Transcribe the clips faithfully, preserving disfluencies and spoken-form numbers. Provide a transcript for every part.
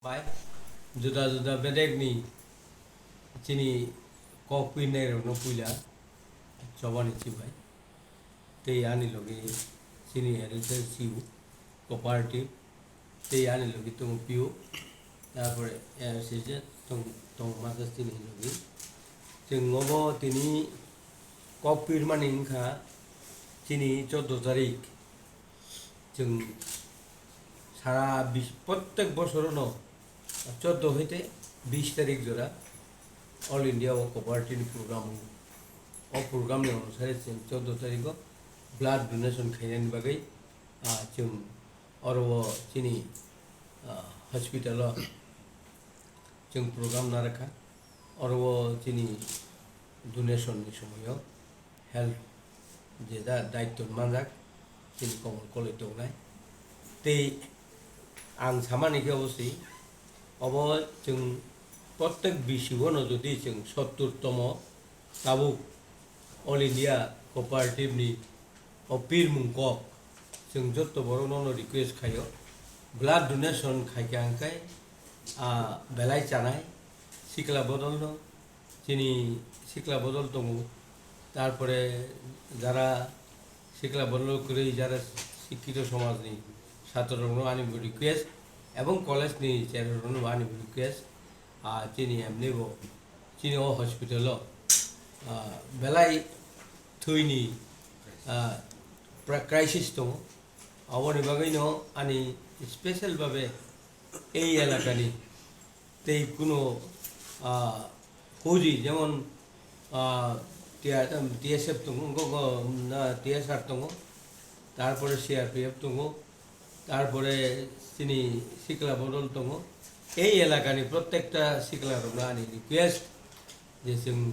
Bai, juda juda bedekni chini kok pirnairokno puila chobani chibai. Tei ani logi chini L S S C U cooperative, tei ani logi tongo P O, tarpore A R C C tong, tong masa chini logi. Chwng obo tini kok pirmani wngkha chini chordo tarik. Chwng sara bis-, prottek bosorono chordo hoite bis tarik jora All India o cooperative program wngo. O program ni onusare chwng chordo tariko blood donation khainani bagwi, ah, chwng oro o chini, ah, hospital o chwng program narwkha. Oro o chini donation ni somoio health je da daityo manjak chini Komol Koloi tongnai. Tei ang samani khe obosoi obo chwng prottek bisi o no jodi chwng sottur tomo tabuk All India Cooperative ni o pirmung kok, chwng jotto borok nono request khaio, blood donation khaikha hwnkhe, ah, belai chanai, sikla bodol no, chini sikla bodol tongo, tarpore jara sikla bodol kwrwi, jara sikkito somajni satrorokno ani bo request, ebong college ni cherarokno bo ani bo request, ah, chini emni bo, chini o hospital o, ah, belai thwini, ah, pra-, crisis tongo. Aboni bagwino ani special babe ei elakani tei kuno, ah, fauji jemon, ah, T R, T S F tongo, go, go, na, T S R tongo, tarpore C R P F tongo, tarpore chini sikla bodol tongo. Ei elakani prottekta sikla rokno ani request je chwng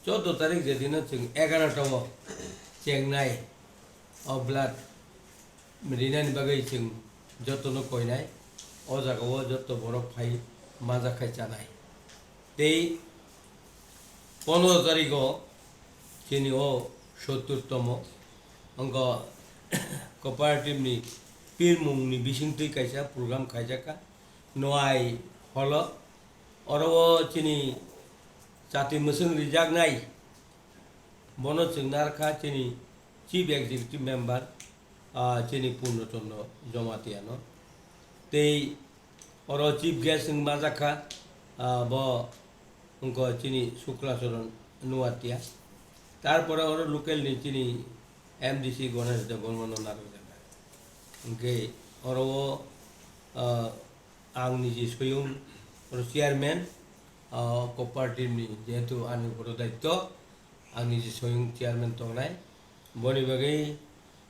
chordo tarik je dino chwng egarota o chengnai o blood rinani bagwi chwng jotono koinai, o jagao joto borok phai manjak khai chanai. Tei pondro tariko chini o sottur tomo wngkha cooperative ni pirmung ni bisingtwi kaisa program khaijakha Noai holo. Oro o chini chati mwswng rijaknai, bono chwng narwkha chini chief executive member, ah, chini Purno Chandra Jamatia no. Tei oro chief guest wng manjakha, ah, bo wngkha chini Sukla Charan Nuatia. Tarpore oro local ni chini M D C Ganesh Debbarma no narwkjakha. Hwnkhe oro o, ah, ang niji soyung oro chairman, ah, cooperative ni jehetu ani upor o daityo, ang niji soyung chairman tongnai. Boni bagwi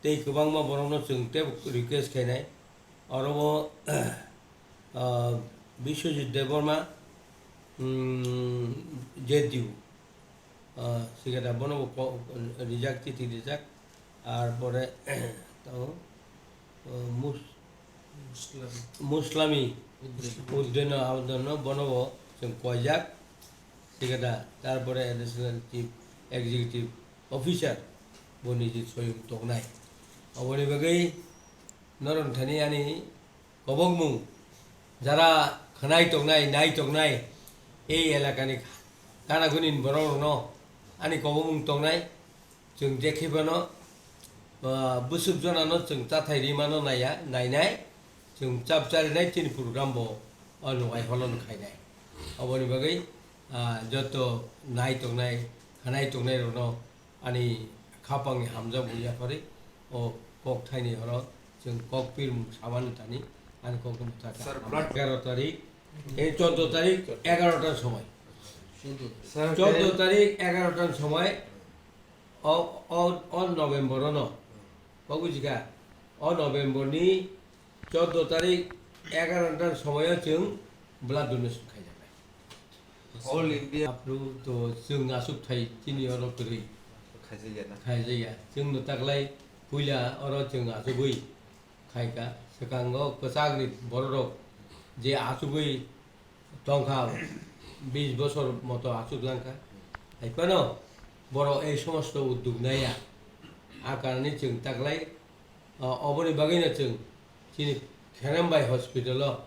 tei kwbangma borokno chwng tei request khainai. Oro o, ah, Biswajit Debbarma, mm, J D U, ah, sikada bono bo ko-, rijak, chithi rijak. Ar pore tamo, ah, Mus-, Muslami Uddin Abdulno bono bo chwng koijak. Sikada, tarpore Additional Chief Executive Officer bo niji soyung tongnai. Aboni bagwi norok thani ani kobokmung jara khwnai tongnai, nai tongnai, ei elakani gana gunin borokrokno ani kobokmung tongnai, chwng je khe phano, ah, bwswk jonano chwng chathai rimano naiya, nainai, chwng chap charinai chini program bo o Noai holo no khainai. Aboni bagwi, ah, joto nai tongnai, khwnai tongnairokno ani khapangni hamjakmung yapharwi o kokthaini oro chwng kok pirmung samani thani ani kokno mwthakha. Sir, blood- Egaroh tarik, eh, chordo tarik, egaroh tar somoi. Sir, chordo tarik, egaroh tar somoi, o, o, o November ono, kok bujikha, o November ni chordo tarik, egaroh tar somoio chwng blood donation khaijaknai. All India. Apru to chwng aswk thai chini oro kwrwi. Khaijaya na? Khaijaya. Chwng no taklai puila oro chwng asugwi khaika. Swkango kwchakni bororok je asugwi tongkha, bis bosor moto asuk langkha. Hai phano borok ei somosto udduk naiya. A karani chwng taklai O, oboni bagwino chwng chini Kherambai hospital-o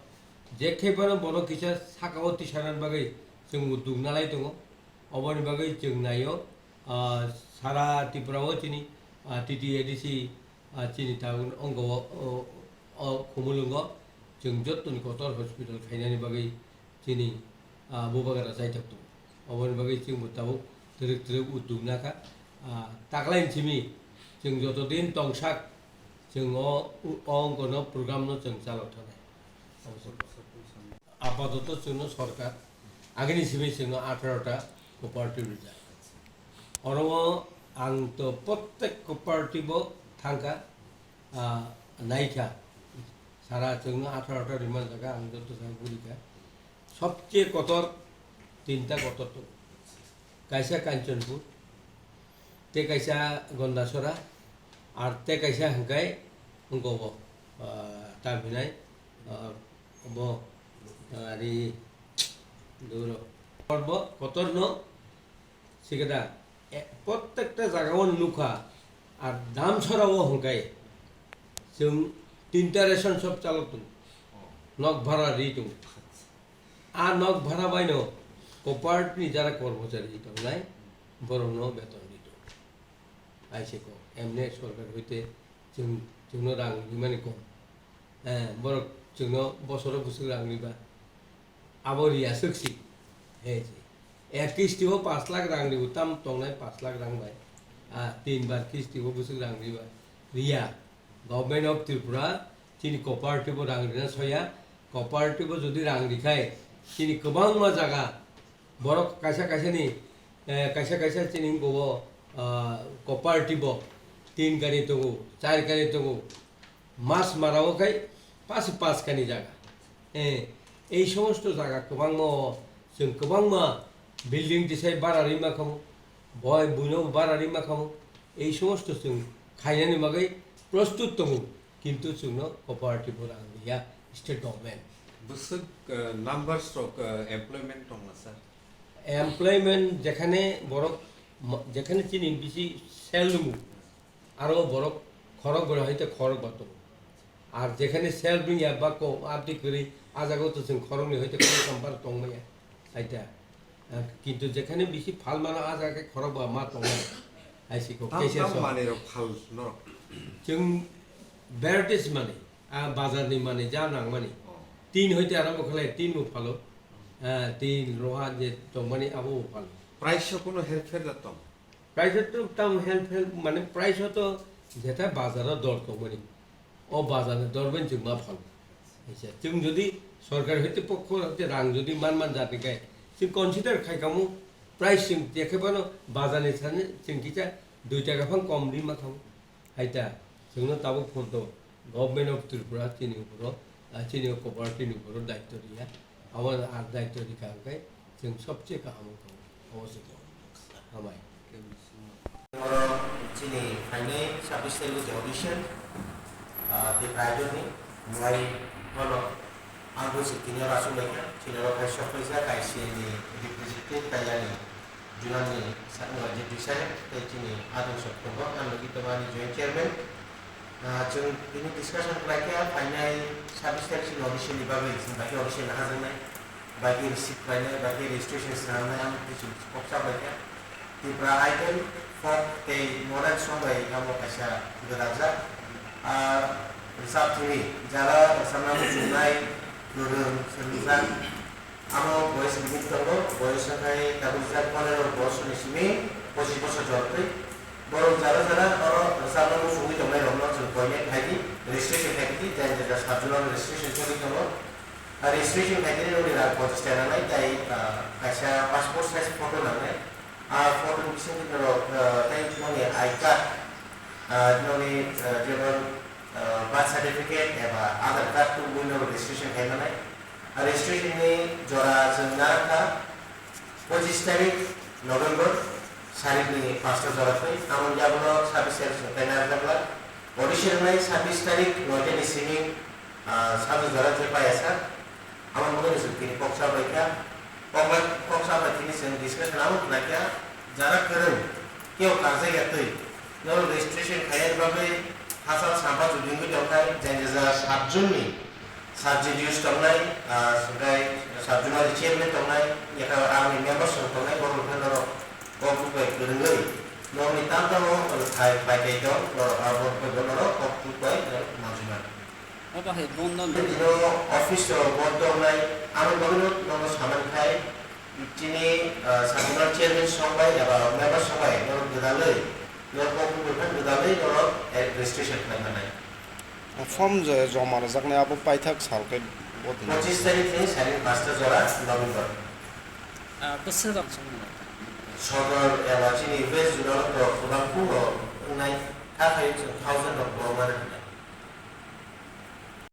Je khe phano bono kisa sakao tisanani bagwi chwng udduk nalai tongo. Oboni bagwi chwng naio, ah, sara Tripura o chini, ah, T T A D C, ah, chini town ongo o, o, o Khumulwngo chwng jottoni kotor hospital khainani bagwi chini, ah, bubagra chaithok tongo. Oboni bagwi chwngbo tabuk twrwk twrwk udduk nakha. Ah, taklaini simi chwng joto din tongsak chwng o, o ongkono program no chwng chalok thanai. Apatoto chwngno sorkar agini simi chwngno atharo ta cooperative rijak. Oro o ang to prottek cooperative o thangkha, ah, naikha. Sara chwngno atharo ta rimani jaga ang joto sa gurikha. Sobche kotor tinta kotor tongo. Kaisa Kanchanpur, tei kaisa Gondasora, ar tei kaisa hwnkhe wngkha bo, ah, tam hinai, ah, bo, ah, ari duro. Bo kotorno sikada, eh, prottekta jagao nukha, ar Damsorao hwnkhe chwng tinta ration shop chalok tongo, nok bhara ri tongo. A nok bhara baino cooperative ni jara kormochari tongnai, borokno beton di tongo. Aise kok, emne sorkar hoite chwng, chwngno rang rimani kom. Eh, borok chwngno bosoro bwswk rang riba. Abo riya swk si. He si. Ek kisti o pash lakh rang ribo, tam tongnai pash lakh rang bai. Ah, tin bar kisti o bwswk rang riba. Riya. Government of Tripura chini cooperative o rang rina soya, cooperative o jodi rang rikhai, chini kwbangma jaga, borok kaisa kaisa ni, eh, kaisa kaisa chini wngkha o, ah, cooperative o tin kani tongo, char kani tongo, mas mara o khai pas pas kani jaga. Eh, ei somosto jaga kwbangma o chwng kwbangma building tisai bara rima khamu, boi buino bara rima khamu, ei somosto chwng khainani bagwi prostut tongo. Kintu chwngno cooperative o rang riya state government. Bwswk, eh, numbers rok, eh, employment tongna, sir? Employment jekhane borok ma-, jekhane chini bisi sel nungo, aro borok khorok bai hai te khorok ba tongo. Ar jekhane sel nungya ba ko abdi kwrwi, a jaga o to chwng khoroknwi hai te khoroktham bar tongmaya. Hai ta. Ah, kintu jekhane bisi phal mano, a jaga khe khorok ba ma tongo. Hai si ko, tam, K C S tam o. Manwi rok phal norok. Chwng varieties manwi, ah, bazar ni manwi ja nang mani. Oh. Tin hoite arombo khlai, tin bo phalo. Ah, tin roha je tong mani abo bo phalo. Price o kuno herpher da tong? Price o to tam herpher, mane price o to jeta bazar o dor tong mani. O bazar ni dor bai chwng ma phal. Aisa, chwng jodi sorkar hoite pokho hoite rang jodi man man jani kai, chwng consider khai kamo price chwng jekhebano bazar ni sani chwng kisa dui taka phang kom ri ma kamo. Hai ta, chwngno tabuk phone to Government of Tripura chini uporo, ah, chini cooperative ni uporo daityo riya. Abo ar daityo rikha hwnkhe chwng sobse kaham wngkha, obo se kok. Hambai. Oro chini phainai sabbish tarikh je audition, ah, Tipra Idol ni, mwtai bono ang bo se tini oro achuk laikha, chini oro khai sok paisa, kaisa ni representative, kaisa ni Junani sa-, o, J P saheb, tei chini adong sok tongo, ang logi tongo ani joint chairman. Ah, chwng tini discussion khlai kha, phainai sabbish tarikh chini audition ni bagwi, chwng bai khe audition hajaknai, bai khe receive khlainai, bai khe registration swnamnai, ang twi chwng kok cha bai kha. Tipra Idol, folk tei modern song bai amo kaisa gwdajak. Ah, rwchap thwngwi, jara rwchapna muchungnai, kwrwng, swrwngjak. Amo boyes limit tongo, boyes wngkha tabuk jat pondro bochorni simi pochish bochor jortwi. Borok jara jara oro rwchapna muchungwi tongnairokno chwng koinai khaidi, registration khaidi, jani jani sub zonal registration choli tongo. A registration khaidi nini rang ponchash taka nangnai, tei, ah, kaisa passport size photo nangnai. A photo ni bisingtwi norok, ah, tei nokni I card, ah, nokni, ah, jemon, ah, birth certificate eba Aadhaar card tubui norok registration khai manai. Registration ni jora chwng narwkha pochish tarik November, sarikni panchta jora thwi, tamoni abono sabbish tarik chwng tai narwkjakla. Audition wngnai sabbish tarik noita ni simi, ah, sajwk jora thwi paiya sa. Amo bagwi chwng tini kok cha bai kha. Kok bai, kok cha bai tini chwng discussion abo khlai kha, jara kwrwng, kebo karjak ya twi, norok registration khainani bagwi hachal sampha judi wngwi tongkha, jani jora sub zone ni Sub G D Os tongnai, ah, hwnkhe sub zonal chairman tongnai, yakha aroni members rok tongnai, borok rok khe norok kok bubai kwrwngwi norokni tantano phai phai tei tong, norok abo norok kok bubai norok manjuma. Obo hai bondo. Bini office rok bondo wngnai, abo bagwino nono saman khai, chini, ah, sub zonal chairman song bai eba member song bai norok gwdalwi, norok kok bubai khan gwdalwi norok, eh, registration khlai mannai. Form je joma rwjaknai abo paithak sal khe bo din. Pochis tarikh ni sari pasta jora November. Ah, bwswk rok song no? Sodor eba chini West Jura to kwbang phung rok wngnai, kha khai thousand rok borok mano hinwi.